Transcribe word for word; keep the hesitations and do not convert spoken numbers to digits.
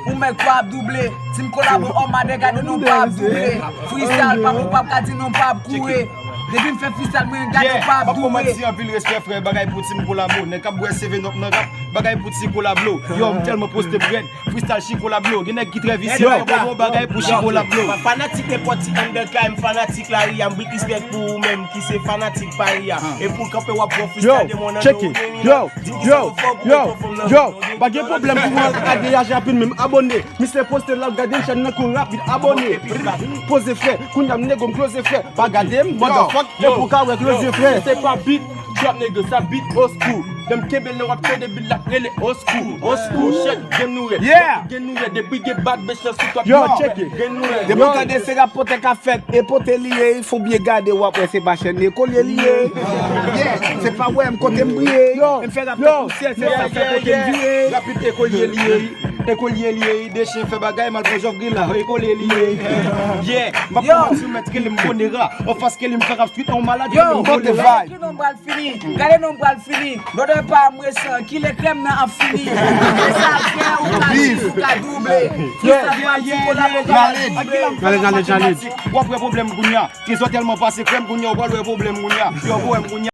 Ou mèt kwa ap double. Team Kolabo, oh madè, gade non pa ap double. Freestyle pa pou p ap ka di non pa ap koure. Depi m fè freestyle mwen gade pa ap double. Anpil respè frè, bagay pou Team Kolabo. Nèg k ap bwè seven up nan rap, bagay pou Team Kolabo. Yo, m tèlman poste m rèd. Freestyle Chi Kolabo. Gen nèg ki trè visye, yo, bon bagay pou Chi Kolabo. Pa fanatik nenpòt ti underground, fanatik lari a, m big respect pou ou menm ki se fanatik Paris a. E pou kanpe w ap pran freestyle de mwen nan yo, yo, yo, yo, yo, pa gen pwoblèm pou mwen, a deyaje rapid menm abòne. Mister poste la, gade chèn nan kou rapid, abòne. Poze frè, kounye a m nego m close frè. Pa gade m, motherfuck, e pou ka wè close frè. Se pa beat, trap nèg sa beat old school. Lè m kenbe l nan w ap tande beat la ap rele old school, old school, shit, gen nou rèd. Yeah. Gen nou rèd, depi gen bad bitch nan sou top. Yo, check it. Gen nou rèd. Depi w tande se rap pote k ap fèt, e pote li ye, fò w byen gade w ap wè se pa chèn ekolye li ye. Yeah, se pa wè m kote m briye. Yo, m fè rap tankou syèl, se sa fè kote m vire. Rapid ekolye li ye, ekolye li ye, de chen fè bagay mal pran jòf grila, ekolye li ye. Yeah, m ap kòmanse mèt rele m konera, anfas ke li m fè rap street, on malad, yo, rele m konera. Ki non pral fini, gade non pral fini. Lòdè pa mwen san, kilè krèm nan ap fini. E sa fè ou ka di, ou ka double. Freestyle pa di kolabo ka double. Challenge, challenge, challenge. W ap wè pwoblèm kounya. Trezò tèlman pase krèm kounya, w pral wè pwoblèm kounya. Yo, pwoblèm kounya.